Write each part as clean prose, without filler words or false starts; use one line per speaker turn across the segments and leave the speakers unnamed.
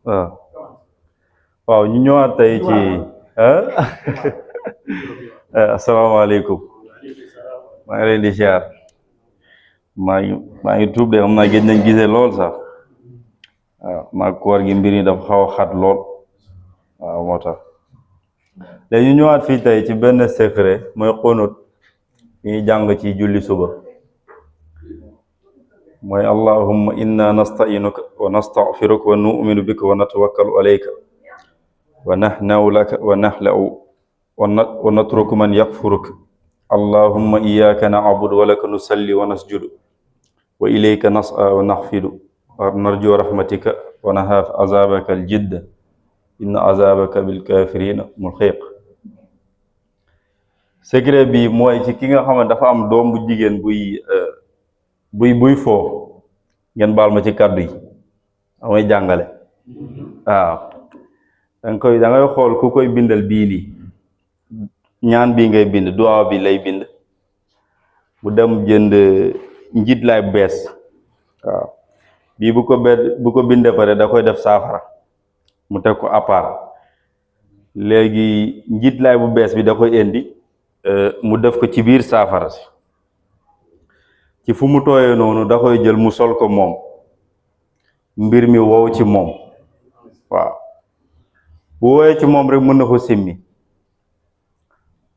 waaw waaw ñu ñëwaat tey ci asalaamaaleykum maa ngi leen di ziar maa ngi tuub de xam naa gëj nañ gisee lool sax waaw maa koor gi mbir yi dafa xaw a xat lool waaw moo tax léegi ñu ñëwaat fii tey ci benn secret mooy xunut ñuy jàng ci julli suba mooy allahumma inna nasta'inuka wa nastaghfiruka wa nu'minu bika wa natawakkalu alayka wa nahna'u laka wa nahla'u wa natruku man yakfuruka allahumma iyyaka na'budu wa laka nusalli wa nasjudu wa ilayka nas'a wa nakhfidu wa narju rahmatika wa nakhaf azabaka al-jidda inna azabaka bil kafirina muhiq. secret bi mooy ci ki nga xam ne dafa am doom bu jigéen buy foo ngeen baal ma ci kàddu yi amay jàngale waaw da ngay xool ku koy bindal bii nii ñaan bii ngay bind duwaa bi lay bind bu dem jënd njiit laay bu bees waaw bii bu ko bindee pare da koy def saafara mu teg ko à part léegi njiit laay bu bees bi da koy indi mu def ko ci biir saafara si ci fu mu tooyee noonu da koy jël mu sol ko moom mbir mi wow ci moom waaw bu wowee ci moom rek mën na ko simmi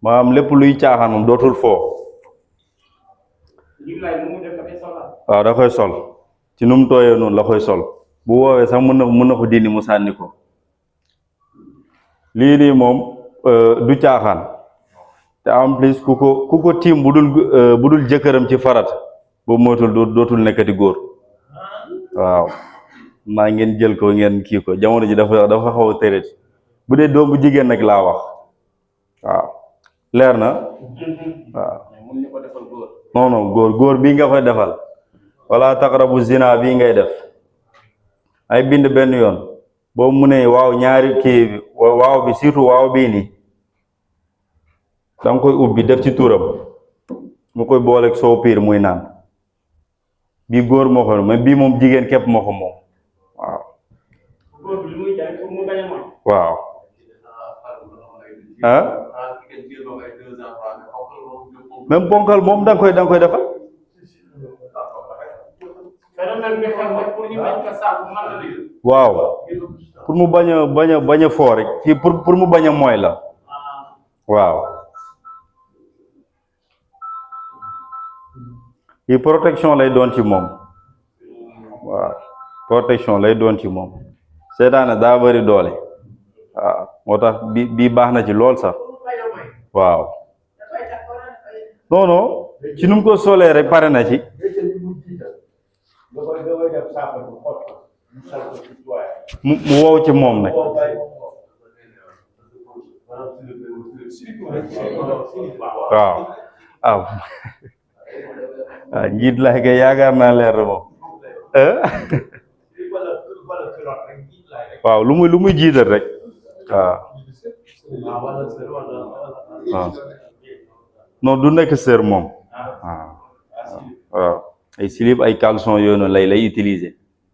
maanaam lépp luy caaxaan moom dootul foo waaw da koy sol ci nu mu tooyee noonu la koy sol bu woowee sax mën na ko dindi mu sànni ko lii nii moom du caaxaan te en plus ku ko tiim bu dul jëkkëram ci farat boobu moytul dootul nekkati góor waaw maa ngeen jël ko ngeen kii ko jamono ji dafa xaw a tëreet bu dee doom bu jigéen nag laa wax waaw leer na waaw non góor bii nga koy defal wala taqrabu zina bii ngay def ay bind benn yoon boobu mu ne waaw ñaari kii bi waaw bi surtout waaw bii nii danga koy ubbi def ci turam mu koy booleeg soow piir muy naan bii góor moo ko mais bii moom jigéen képp moo ko moom waaw waaw même ponkal moom danga koy defal waaw pour mu bañ a foo rek fii pour mu bañ a mooy la waaw fii protection lay doon ci moom waaw protection lay doon ci moom seetaane daa bari doole waaw moo tax bii baax na ci lool sax waaw non ci nu mu ko solee rek pare na ci mu wow ci moom nag waaw waaw njiit laay kay yaakaar naa leer na moom waaw lu muy jiital rek waaw non du nekk sër moom waaw ay slip ay caleçon yooyu noonu lay utiliser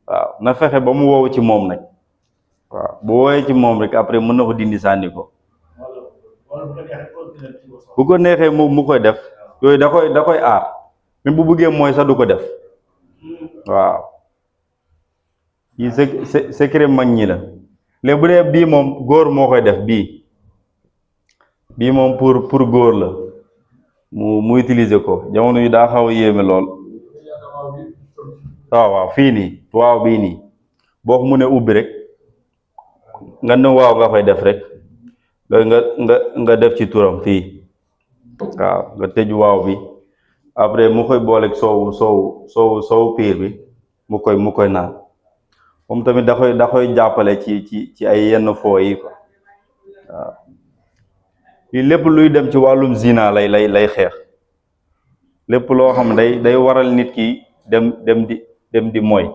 waaw na fexe ba mu wow ci moom nag waaw bu woowee ci moom rek après mën na ko dindi sànni ko bu ko neexee mu koy def yooyu da koy aar même bu bëggee mooy sax du ko def waaw yi secret mag ñi la léegi bu dee bii moom góor moo koy def bii moom pour góor la mu utiliser ko jamono yi daa xaw a yéeme lool waaw fii nii waaw bii nii boo ko mënee ubbi rek nga ne waaw nga koy def rek nga def ci turam fii waaw nga tëj waaw bi après mu koy booleeg soowu piir bi mu koy naan moom tamit da koy jàppale ci ay yenn foo yi quoi waaw lii lépp luy dem ci wàllum zina lay xeex lépp loo xam day waral nit ki dem di mooy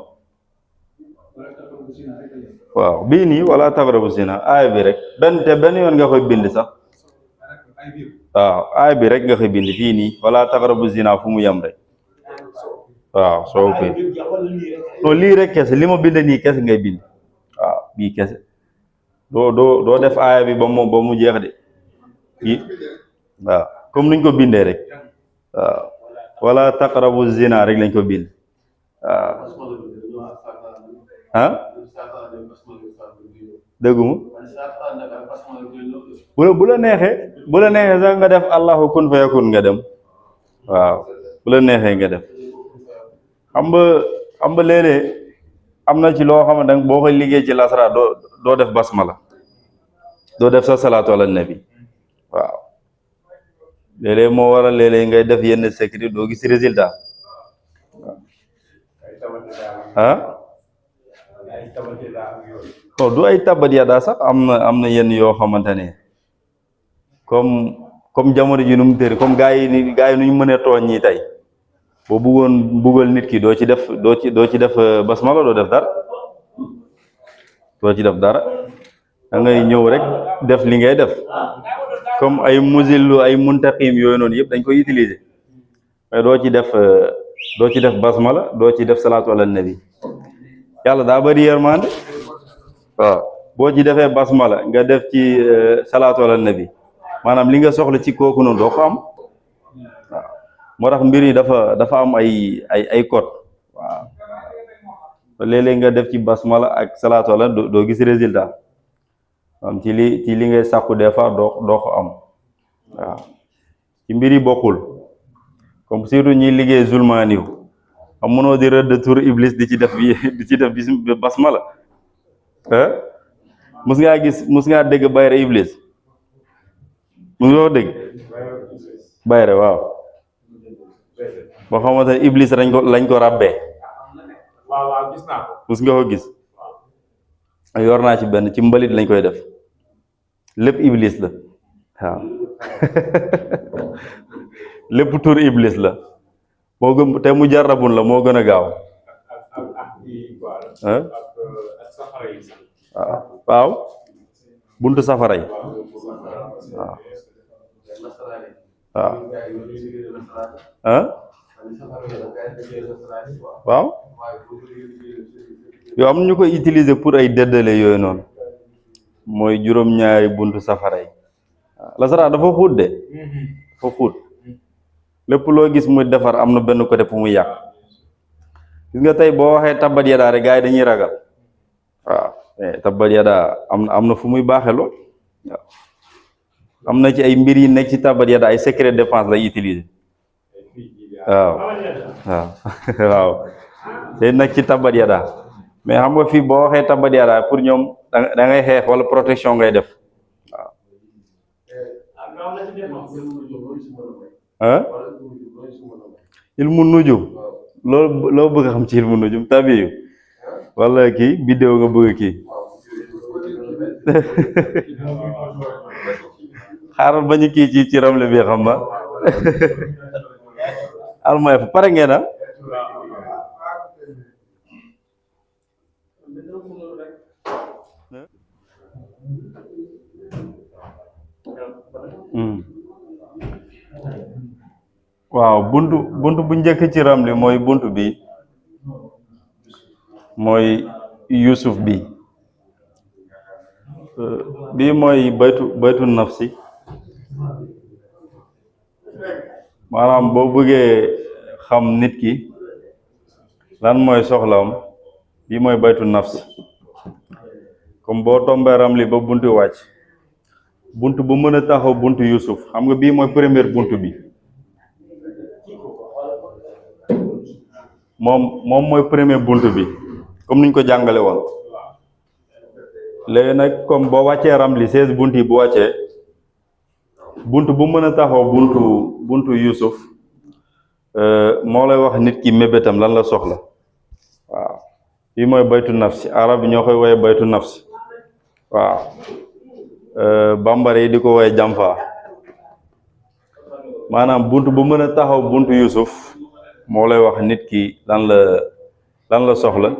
waaw bii nii wala taqrabu zina aay bi rek benn yoon nga koy bind sax waaw aay bi rek nga koy bind fii nii wala taqrabu zina fu mu yem rek waaw soo koy non lii rek kese li ma bind nii kese ngay bind waaw bii kese doo def aaya bi ba mu jeex de yi waaw comme nuñ ko bindee rek waaw wala taqrabu zina rek lañ ko bind waaw ah dégguma bu la neexee sax nga def allahu kun fayakun nga dem waaw bu la neexee nga def xam nga léeg-léeg am na ci loo xamante ne boo koy liggéey ci lasara doo def basmala doo def sa salaatu ala nabi waaw léeg-léeg moo waral léeg-léeg ngay def yenn secret doo gis résultat ah non du ay tabat yadaa sax am na yenn yoo xamante ne comme jamono ji nu mu tëri comme gaa yi nu ñu mënee tooñ ñi tey boo bëggoon buggal nit ki doo ci def basmala doo def dara da ngay ñëw rek def li ngay def comme ay musillu ay muntaqim yooyu noonu yëpp dañ koy utiliser mais doo ci def basmala doo ci def salaatu ala nabi yàlla daa bari yërmande waaw boo ci defee basmala nga def ci salaatu ala nabi maanaam li nga soxla ci kooku noonu doo ko am waaw moo tax mbir yi dafa am ay code waaw léeg-léeg nga def ci basmala ak salaatu ala doo gis résultat am ci li ngay sàkku des fois doo ko am waaw ci mbir yi bokkul comme surtout ñi liggéey zulmaaniw am mënoo di rëdd tur iblis di ci def basmala mus ngaa dégg bayre iblis mus nga ko dégg bayre waaw boo xamante ne iblis lañ ko ràbbee
waaw gis naa ko
mus nga ko gis yor naa ci benn ci mbalit lañ koy def lépp iblis la waaw lépp tur iblis la moo gën te mu jarrabun la moo gën a gaaw waaw buntu safara yi waaw waaw yow am ñu koy utiliser pour ay déddale yooyu noonu mooy juróom-ñaari buntu safara yi waaw lasara dafa xuut de dafa xuut lépp loo gis muy defar am na benn côté fu muy yàq gis nga tey boo waxee tabbat yadaa rek gars yi dañuy ragal waaw tabbat yadaa am na fu muy baaxee lool waaw am na ci ay mbir yi nekk ci tabbat yadaa ay secret défense lay utiliser waaw waaw day nekk ci tabbat yadaa mais xam nga fii boo waxee tabbat yadaa pour ñoom da ngay xeex wala protection ngay def waaw ilmu nujum loo bëgg a xam ci ilmu nujum tabiyu wala kii bidéo nga bëgg kii xaaral bañu kii ci ramle bi xam ba almay fa pare ngeen a waaw buntu bu njëkk ci ramli mooy buntu bi mooy Yusuf bii mooy baytu nafsi maanaam boo bëggee xam nit ki lan mooy soxlaam bii mooy baytu nafsi comme boo tombee ramli ba buntu wàcc buntu bu mën a taxaw buntu Yusuf xam nga bii mooy première buntu bi moom mooy premier buntu bi comme niñ ko jàngale woon léegi nag comme boo wàccee ramli 16 bunt yi bu wàccee buntu bu mën a taxaw buntu Yusuf moo lay wax nit ki mébétam lan la soxla waaw fii mooy baytu nafsi arab yi ñoo koy woye baytu nafsi waaw bambara yi di ko woye jamfa maanaam buntu bu mën a taxaw buntu Yusuf moo lay wax nit ki lan la soxla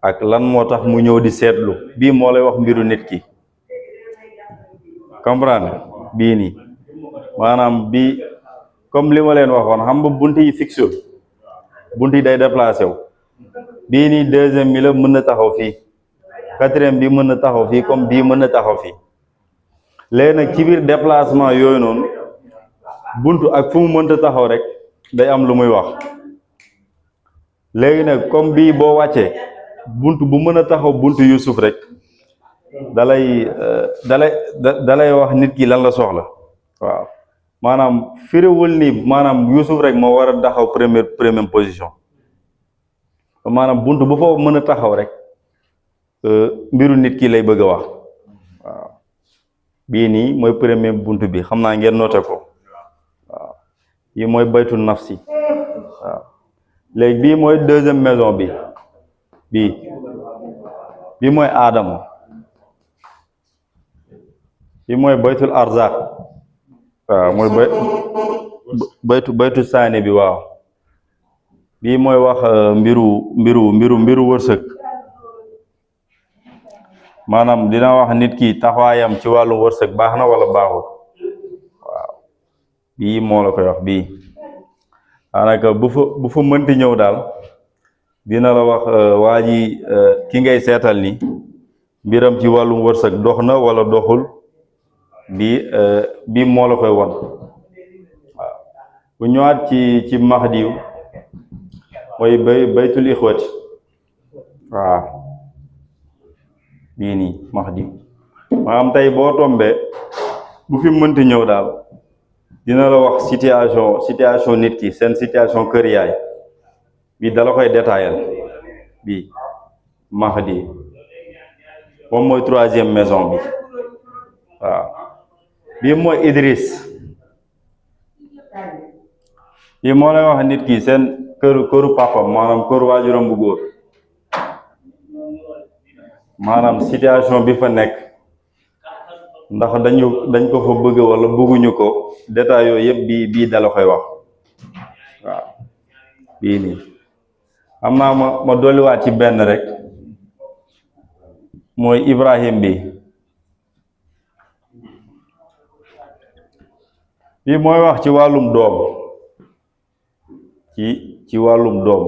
ak lan moo tax mu ñëw di seetlu bii moo lay wax mbiru nit ki comprendre bii nii maanaam bii comme li ma leen waxoon xam nga bunt yi fixul bunt yi day déplacé wu bii nii deuxième bi la mën na taxaw fii quatrième bi mën na taxaw fii comme bii mën na taxaw fii léegi nag ci biir déplacement yooyu noonu buntu ak fu mu mënta taxaw rek day am lu muy wax léegi nag comme bii boo wàccee buntu bu mën a taxaw buntu Yuusuf rek dalay wax nit ki lan la soxla waaw maanaam firiwul ni maanaam Yuusuf rek moo war a taxaw première position maanaam buntu bu foofu mën a taxaw rek mbiru nit ki lay bëgg a wax waaw bii nii mooy premier buntu bi xam naa ngeen noté ko waaw yi mooy baytu nafsi waaw léegi bii mooy deuxième maison bi bii mooy Adama bii mooy baytul arzaq waaw mooy baytu saani bi waaw bii mooy wax mbiru wërsëg maanaam dina wax nit ki taxawaayam ci wàllu wërsëg baax na wala baaxul waaw bii moo la koy wax bii daanaka bu fa mënti ñëw daal dina la wax waa ji ki ngay seetal ni mbiram ci wàllum wërsëg dox na wala doxul bii moo la koy won waaw bu ñëwaat ci Mahdi mooy baytul ixwati waaw bii nii Mahdi maanaam tey boo tombee bu fi mënti ñëw daal dina la wax situation nit ki seen situation kër yaay bii dala koy détaillal bii Mahdi moom mooy troisième maison bi waaw bii mooy Idris bii moo lay wax nit ki seen këru papa maanaam këru waajuram bu góor maanaam situation bi fa nekk ndax dañ ko fa bëgg wala bëgguñu ko détail yooyu yëpp bii dala koy wax waaw bii nii am naa ma dolliwaat ci benn rek mooy Ibrahim bii mooy wax ci wàllum doom ci wàllum doom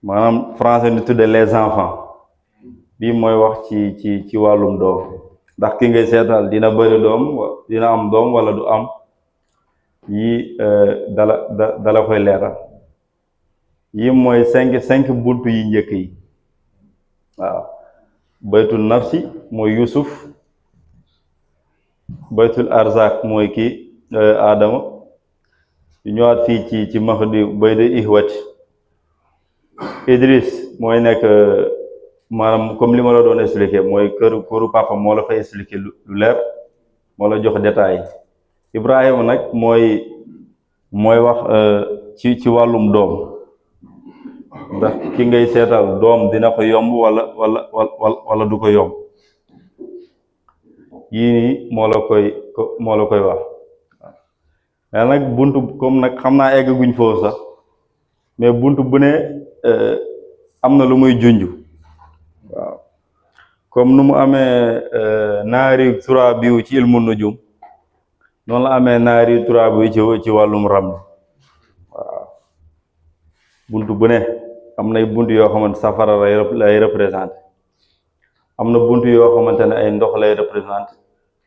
maanaam français ni tudde les enfants bii mooy wax ci wàllum doom ndax ki ngay seetal dina bëri doom dina am doom wala du am yii dala koy leeral yii mooy cinq buntu yi njëkk yi waaw baytul nafsi mooy Yusuf baytul arzak mooy kii Adama yu ñëwaat fii ci Mahdi baytu ihwati Idris mooy nekk maanaam comme li ma la doon expliqué mooy këru papa moo la fay expliqué lu leer moo la jox détail Ibrahima nag mooy wax ci wàllum doom ndax ki ngay seetal doom dina ko yomb wala du ko yomb yii nii moo la koy wax mais nag buntu comme nag xam naa eggaguñ foofu sax mais buntu bu ne am na lu muy junj waaw comme nu mu amee naari tura biu ci ilmu nujum noonu la amee naari tura biu ci wàllum ram waaw buntu bu ne am nay buntu yoo xamante safara lay représenté am na buntu yoo xamante ne ay ndox lay représenté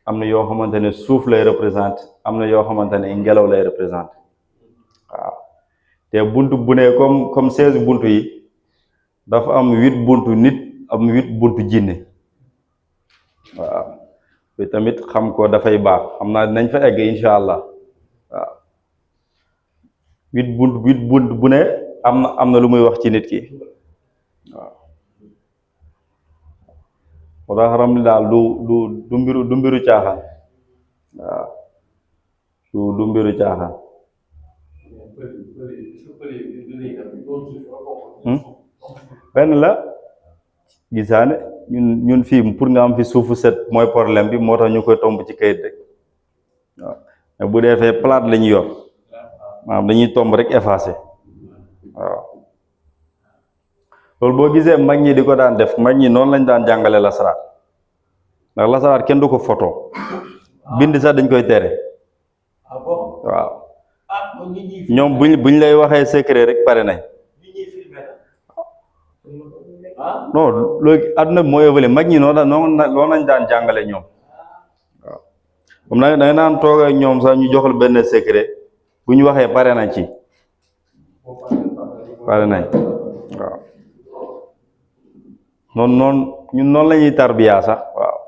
am na yoo xamante ne suuf lay représenté am na yoo xamante ne ngelaw lay représenté waaw te buntu bu ne comme 16 buntu yi dafa am 8 buntu nit am 8 buntu jinne waaw te tamit xam ko dafay baax xam naa dinañ fa egg incha allah waaw 8 buntu bu ne am na lu muy wax ci nit ki waaw moo tax ram li daal du mbiru caaxaan waaw du mbiru caaxaan benn la gisaane ñun fii pour nga am fi suufu set mooy problème bi moo tax ñu koy tomb ci kayit rek waaw mais bu dee fee plate la ñu yor maanaam dañuy tomb rek effacé waaw loolu boo gisee mag ñi di ko daan def mag ñi noonu lañ daan jàngale lasaraat ndax lasaraat kenn du ko photo bind sax dañ koy tere waaw ñoom buñ lay waxee secret rek pare nañ. non loolu àdduna bi moo évolué mag ñi noonu lañ daan jàngale ñoom waaw comme da nga naan toog ak ñoom sax ñu joxal benn secret bu ñu waxee pare nañ ci pare nañ waaw ñun noonu la ñuy tarbiyaa sax waaw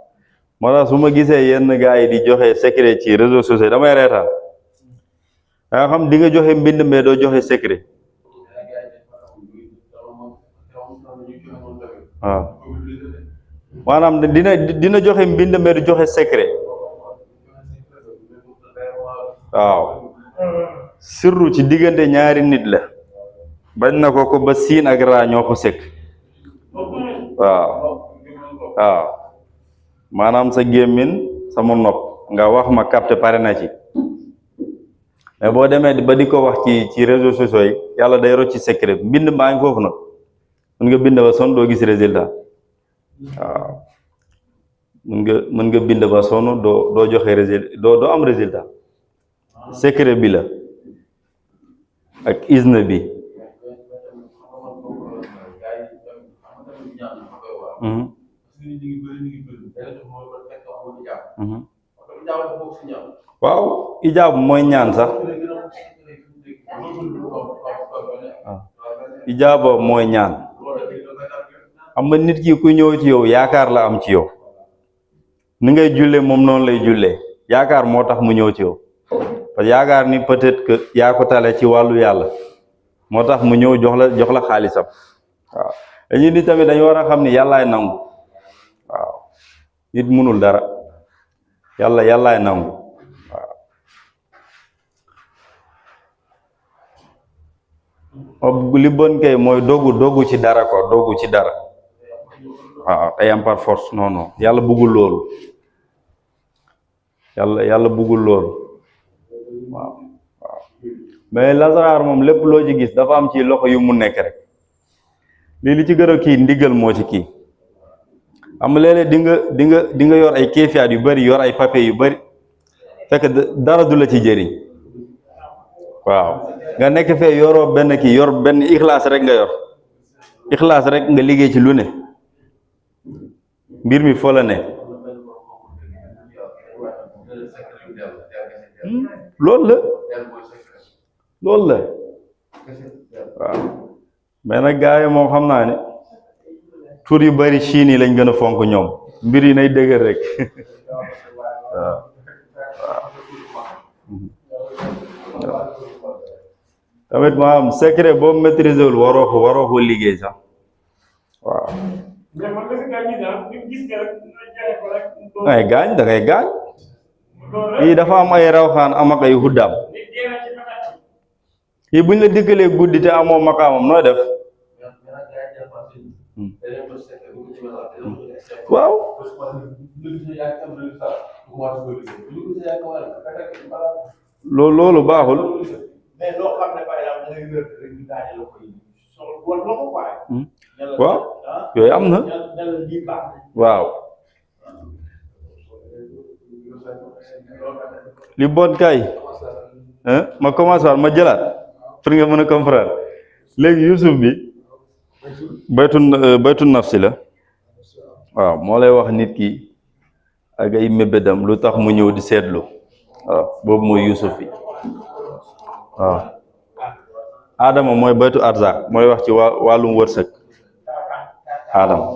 moo tax su ma gisee yenn gars yi di joxe secret ci réseaux sociaux damay reetaan da nga xam di nga joxe mbind mais doo joxe secret waaw maanaam dina joxe mbind mais du joxe secret waaw surtout ci diggante ñaari nit la bañ na ko ba siin ak raa ñoo ko sekk waaw waaw maanaam sa gémmin sama nopp nga wax ma capté pare na ci mais boo demee ba di ko wax ci réseaux sociaux yi yàlla day rocc ci secret mbind maa ngi foofu nag mën nga bind ba sonn doo gis résultat waaw mën nga bind ba sonn doo joxe résultat doo am résultat secret bi la ak isne bi waaw ijaabu mooy ñaan sax waaw ijaaba mooy ñaan xam nga nit ki ku ñëw ci yow yaakaar la am ci yow ni ngay julle moom noonu lay jullee yaakaar moo tax mu ñëw ci yow parce que yaakaar ni peut-être que yaa ko tale ci wàllu yàlla moo tax mu ñëw jox la xaalisam waaw dañuy ni tamit dañu war a xam ni yàllaay nangu waaw nit mënul dara yàllaay nangu waaw li bon kay mooy dogu ci dara ko dogu ci dara waaw ay am par force non yàlla bëggul loolu yàlla bëggul loolu waaw mais lasaraar moom lépp loo ci gis dafa am ci loxo yu mu nekk rek lii li ci gën a kii ndigal moo ci kii am léeg-léeg di nga yor ay kéefiyaat yu bari yor ay papier yu bari fekk dara du la ci jëriñ waaw nga nekk fee yoroo benn kii yor benn ixlaas rek nga yor ixlaas rek nga liggéey ci lu ne mbir mi foo la ne loolu la waaw mais nag gars yi moom xam naa ne tur yu bari Chine yi lañ gën a fonk ñoom mbir yi nay dëgër rek waaw tamit maanaam secret boobu maîtriser wul waroo ko liggéey sax waaw ngay gaañ da ngay gaañ yii dafa am ay rawxaan am ak ay huddaam yii buñ la diggalee guddi te amoo makaamam nooy def waaw loolu baaxul waaw yooyu am na waaw li bon kay ma commencé waat ma jëlaat pour nga mën a comprendre léegi Youssouf bi baytu nafsi la waaw moo lay wax nit ki ak ay mébédam lu tax mu ñëw di seetlu waaw boobu mooy Youssouf bi waaw Adama mooy baytu arzak mooy wax ci wàllum wërsëg Adama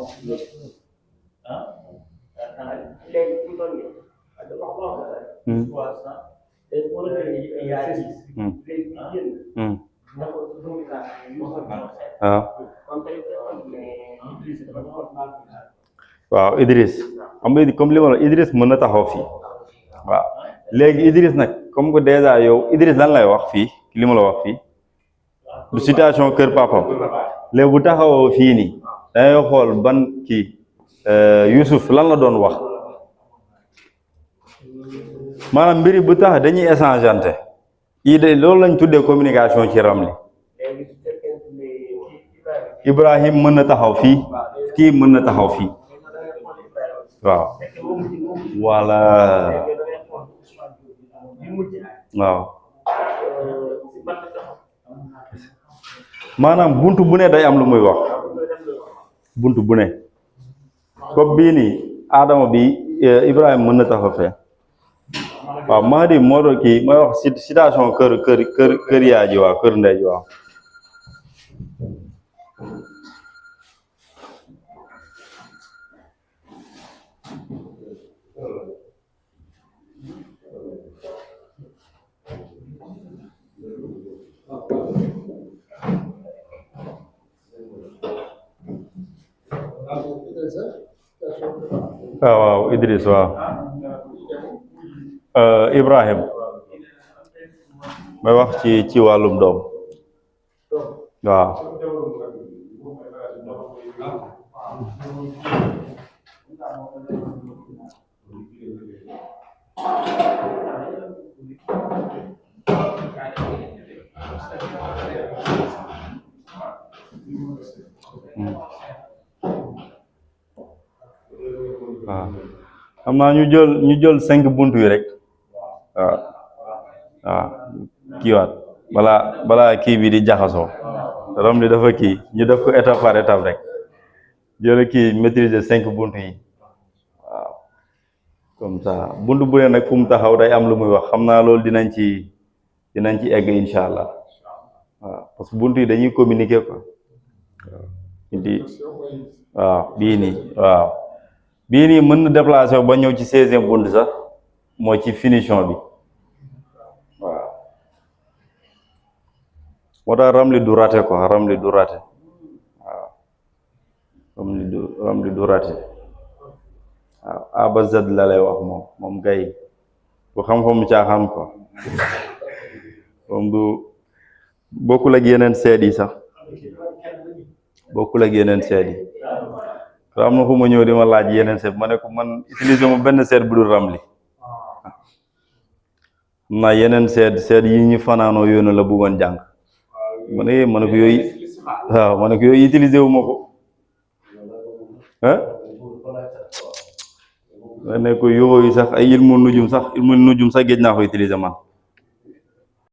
waaw Idriss xam nga comme li ma la Idriss mën na taxaw fii waaw léegi Idriss nag comme que déjà yow Idriss lan lay wax fii li ma la wax fii du situation kër papam léegi bu taxawoo fii nii dangay xool ban kii Youssouf lan la doon wax maanaam mbiri bu tax dañuy échangeante yi de loolu lañ tuddee communication ci Ramli Ibrahim mën na taxaw fii kii mën na taxaw fii waaw voilà waaw maanaam buntu bu ne day am lu muy wax buntu bu ne comme bii nii Adama bi Ibrahima mën na taxaw fee waaw Mahdi moo doon kii mooy wax citation kër yaay ji waaw kër ndey ji waaw waaw Idris waaw Ibrahim may wax ci wàllum doom waaw waaw xam naa ñu jël 5 buntu yi rek waaw waaw kiiwaat balaa kii bi di jaxasoo ram li dafa kii ñu def ko étape par étape rek jël kii maîtriser 5 buntu yi waaw comme ça buntu bu ne nag fu mu taxaw day am lu muy wax xam naa loolu dinañ ci egg incha allah waaw parce que buntu yi dañuy communiquer quoi waaw bii nii waaw bii nii mën na déplacer ba ñëw ci 16e bunt sax moo ci finition bi waaw moo tax ramli du raté quoi ramli du raté waaw ramli du raté waaw A ba Z la lay wax moom kay bu xam-xamu caaxaan quoi moom du bokkul ak yeneen seet yi sax bokkul ak yeneen seet yi te am na fu ma ñëw di ma laaj yeneen seet ma ne ko man utiliser ma benn seet bu dul ramli xam naa yeneen seet yi ñu fanaanoo yoonu la bëggoon jàng ma ne ko yooyu waaw ma ne ko yooyu utiliser wu ma ko ma ne ko yooyu sax ay ilmu nujum sax géej naa ko utiliser man